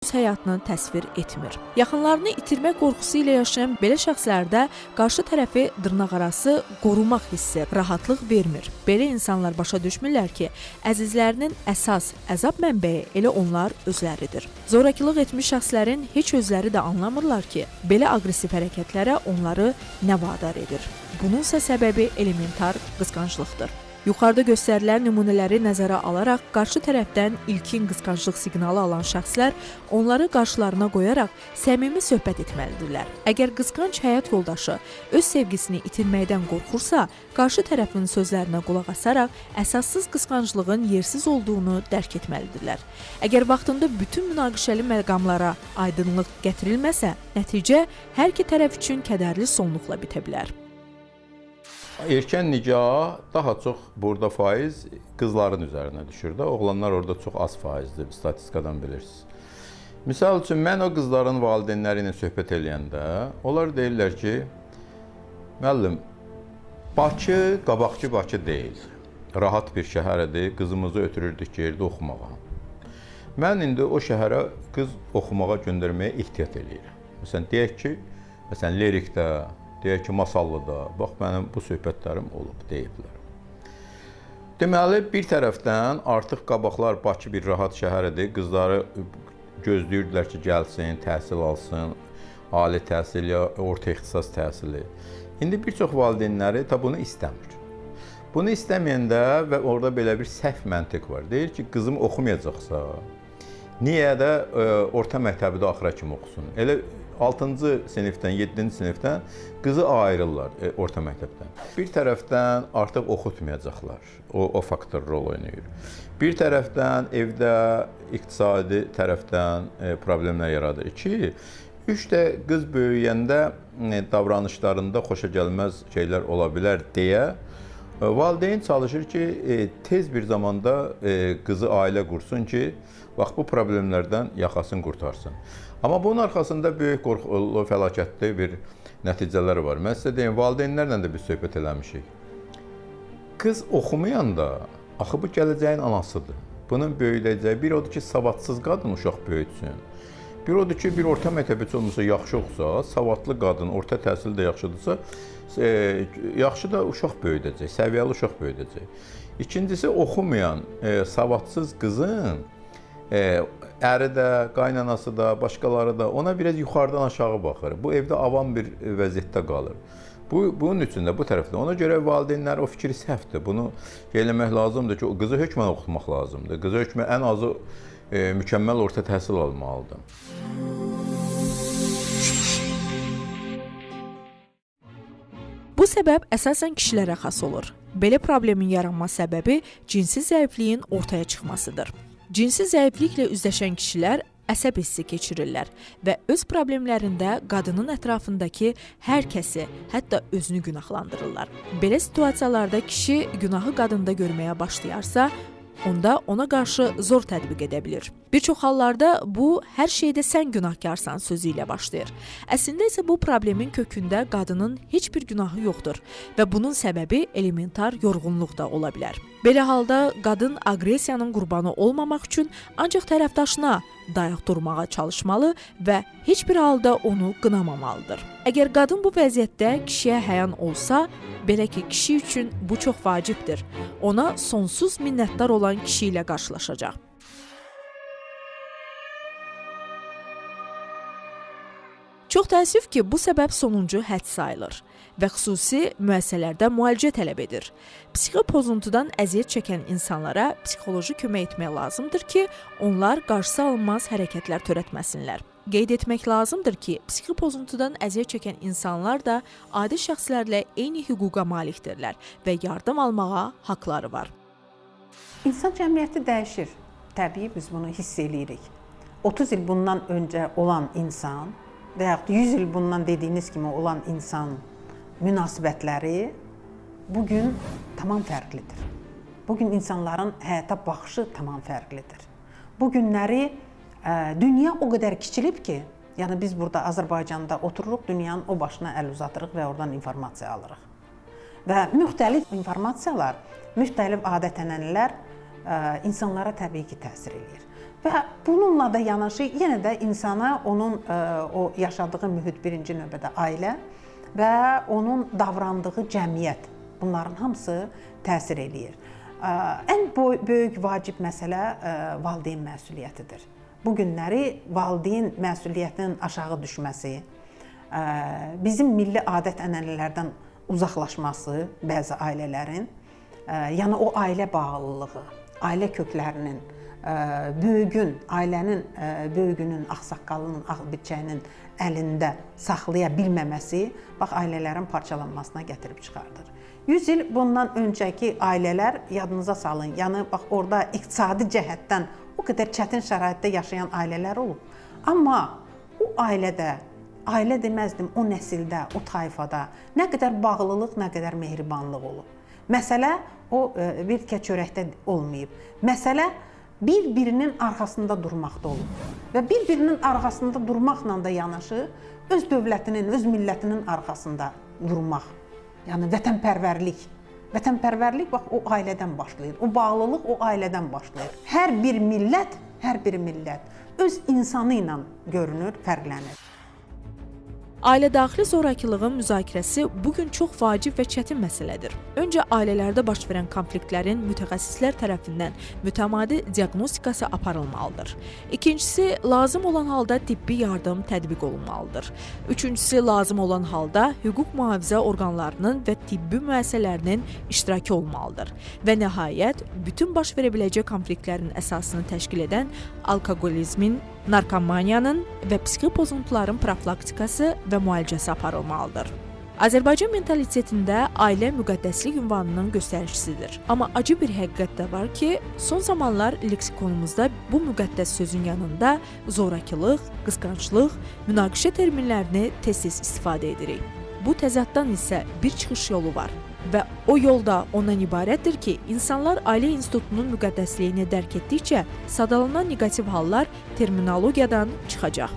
Həyatını təsvir etmir. Yaxınlarını itirmək qorxusu ilə yaşayan belə şəxslərdə qarşı tərəfi dırnaqarası qorumaq hissi rahatlıq vermir. Belə insanlar başa düşmürlər ki, əzizlərinin əsas əzab mənbəyi elə onlar özləridir. Zorakılıq etmiş şəxslərin heç özləri də anlamırlar ki, belə aqressiv hərəkətlərə onları nə vadar edir. Bununsa səbəbi elementar qısqanclıqdır. Yuxarıda göstərilən nümunələri nəzərə alaraq qarşı tərəfdən ilkin qısqanclıq siqnalı alan şəxslər onları qarşılarına qoyaraq səmimi söhbət etməlidirlər. Əgər qısqanc həyat yoldaşı öz sevgisini itirməkdən qorxursa, qarşı tərəfin sözlərinə qulaq asaraq əsassız qısqanclığın yersiz olduğunu dərk etməlidirlər. Əgər vaxtında bütün münaqişəli məqamlara aydınlıq gətirilməsə, nəticə hər iki tərəf üçün kədərli sonluqla bitə bilər. Erkən nikah daha çox burada faiz qızların üzərinə düşür də. Oğlanlar orada çox az faizdir, statistikadan bilirsiniz. Misal üçün mən o qızların valideynləri ilə söhbət eləyəndə, onlar deyirlər ki, müəllim, Bakı qabaqki Bakı deyil. Rahat bir şəhərdir, qızımızı ötürürdük yerdə oxumağa. Mən indi o şəhərə qız oxumağa göndərməyə ehtiyat eləyirəm. Məsələn, deyək ki, məsələn Lerikdə, deyək ki, Masallıda, bax mənim bu söhbətlərim olub deyiblər. Deməli, bir tərəfdən artıq qabaqlar Bakı bir rahat şəhər idi. Qızları gözləyirdilər ki, gəlsin, təhsil alsın, ali təhsil ya orta ixtisas təhsili. İndi bir çox valideynləri ta bunu istəmir. Bunu istəməyəndə və orada belə bir səhv məntiq var. Deyir ki, qızım oxumayacaqsa, niyə də orta məktəbi də axıra kimi oxusun? Elə 6-cı sinifdən, 7-ci sinifdən qızı ayırırlar orta məktəbdən. Bir tərəfdən artıq oxutmayacaqlar. O faktor rol oynayır. Bir tərəfdən evdə iqtisadi tərəfdən problemlər yaradır. 2, 3 də qız böyüyəndə davranışlarında xoşagəlməz şeylər ola bilər deyə valideyn çalışır ki, tez bir zamanda qızı ailə qursun ki, bax bu problemlərdən yaxasını qurtarsın. Amma bunun arxasında böyük qorxulu, fəlakətli bir nəticələr var. Mən sizə deyim, valideynlərlə də biz söhbət eləmişik. Qız oxumayanda, axı bu gələcəyin anasıdır. Bunun böyüdəcəyi bir odur ki, savadsız qadın uşaq böyütsün. Bir odur ki, bir orta məktəb heç olmasa yaxşı oxusa, savadlı qadın, orta təhsil də yaxşıdırsa, yaxşı da uşaq böyüdəcək, səviyyəli uşaq böyüdəcək. İkincisi, oxumayan, savadsız qızın əri də, qaynanası da, başqaları da ona biraz yuxarıdan aşağı baxır. Bu evdə avam bir vəziyyətdə qalır. Bunun üçün də bu tərəfdə. Ona görə valideynlər o fikri səhvdir. Bunu eləmək lazımdır ki, o qızı hökmən oxutmaq lazımdır. Qızı hökmən ən azı mükəmməl orta təhsil almalıdır. Bu səbəb əsasən kişilərə xas olur. Belə problemin yaranma səbəbi cinsi zəifliyin ortaya çıxmasıdır. Cinsi zəifliklə üzləşən kişilər əsəb hissi keçirirlər və öz problemlərində qadının ətrafındakı hər kəsi, hətta özünü günahlandırırlar. Belə situasiyalarda kişi günahı qadında görməyə başlayarsa, onda ona qarşı zor tətbiq edə bilir. Bir çox hallarda bu, hər şeydə sən günahkarsan sözü ilə başlayır. Əslində isə bu problemin kökündə qadının heç bir günahı yoxdur və bunun səbəbi elementar yorğunluq da ola bilər. Belə halda qadın aqressiyanın qurbanı olmamaq üçün ancaq tərəfdaşına dayaq durmağa çalışmalı və heç bir halda onu qınamamalıdır. Əgər qadın bu vəziyyətdə kişiyə həyan olsa, belə ki, kişi üçün bu çox vacibdir. Ona sonsuz minnətdar olan kişi ilə qarşılaşacaq. Çox təəssüf ki, bu səbəb sonuncu hədd sayılır və xüsusi müəssisələrdə müalicə tələb edir. Psixi pozuntudan əziyyət çəkən insanlara psixoloji kömək etmək lazımdır ki, onlar qarşısı alınmaz hərəkətlər törətməsinlər. Qeyd etmək lazımdır ki, psixi pozuntudan əziyyət çəkən insanlar da adi şəxslərlə eyni hüquqa malikdirlər və yardım almağa haqları var. İnsan cəmiyyəti dəyişir. Təbii biz bunu hiss eləyirik. 30 il bundan öncə olan insan və yaxud 100 il bundan dediyiniz kimi olan insan münasibətləri bu gün tamam fərqlidir. Bu gün insanların həyata baxışı tamam fərqlidir. Bu günləri dünya o qədər kiçilib ki, yəni biz burada Azərbaycanda otururuq, dünyanın o başına əl uzadırıq və oradan informasiya alırıq. Və müxtəlif informasiyalar, müxtəlif adət-ənənələr insanlara təbii ki, təsir eləyir. Və bununla da yanaşı yenə də insana onun o yaşadığı mühit, birinci növbədə ailə və onun davrandığı cəmiyyət, bunların hamısı təsir eləyir. Ən böyük vacib məsələ valideyn məsuliyyətidir. Bu günləri valideyn məsuliyyətinin aşağı düşməsi, bizim milli adət-ənənələrdən uzaqlaşması bəzi ailələrin, yəni o ailə bağlılığı, ailə köklərinin, böyüyün, ailənin böyüyünün, ağsaqqalının, ağ birçəyinin əlində saxlaya bilməməsi, bax, ailələrin parçalanmasına gətirib çıxardır. 100 il bundan öncəki ailələr, yadınıza salın, yəni bax orada iqtisadi cəhətdən o qədər çətin şəraitdə yaşayan ailələr olub. Amma o ailədə, ailə deməzdim, o nəsildə, o tayfada nə qədər bağlılıq, nə qədər mehribanlıq olub. Məsələ o bir tikə çörəkdə olmayıb. Məsələ bir-birinin arxasında durmaqda olub. Və bir-birinin arxasında durmaqla da yanaşı öz dövlətinin, öz millətinin arxasında durmaq. Yəni vətənpərvərlik. Vətənpərvərlik bax o ailədən başlayır. O bağlılıq o ailədən başlayır. Hər bir millət, hər bir millət öz insanı ilə görünür, fərqlənir. Ailə daxili zorakılığın müzakirəsi bu gün çox vacib və çətin məsələdir. Öncə ailələrdə baş verən konfliktlərin mütəxəssislər tərəfindən mütəmadi diaqnostikası aparılmalıdır. İkincisi, lazım olan halda tibbi yardım tətbiq olunmalıdır. Üçüncüsü, lazım olan halda hüquq mühafizə orqanlarının və tibbi müəssisələrinin iştirakı olmalıdır. Və nəhayət, bütün baş verə biləcək konfliktlərin əsasını təşkil edən alkoqolizmin, narkomaniyanın və psixi pozuntuların profilaktikası və müalicəsi aparılmalıdır. Azərbaycan mentalitetində ailə müqəddəslik ünvanının göstəricisidir. Amma acı bir həqiqət də var ki, son zamanlar leksikonumuzda bu müqəddəs sözün yanında zorakılıq, qısqanclıq, münaqişə terminlərini tez-tez istifadə edirik. Bu təzaddan isə bir çıxış yolu var. Və o yol da ondan ibarətdir ki, insanlar ailə institutunun müqəddəsliyini dərk etdikcə sadalanan neqativ hallar terminologiyadan çıxacaq.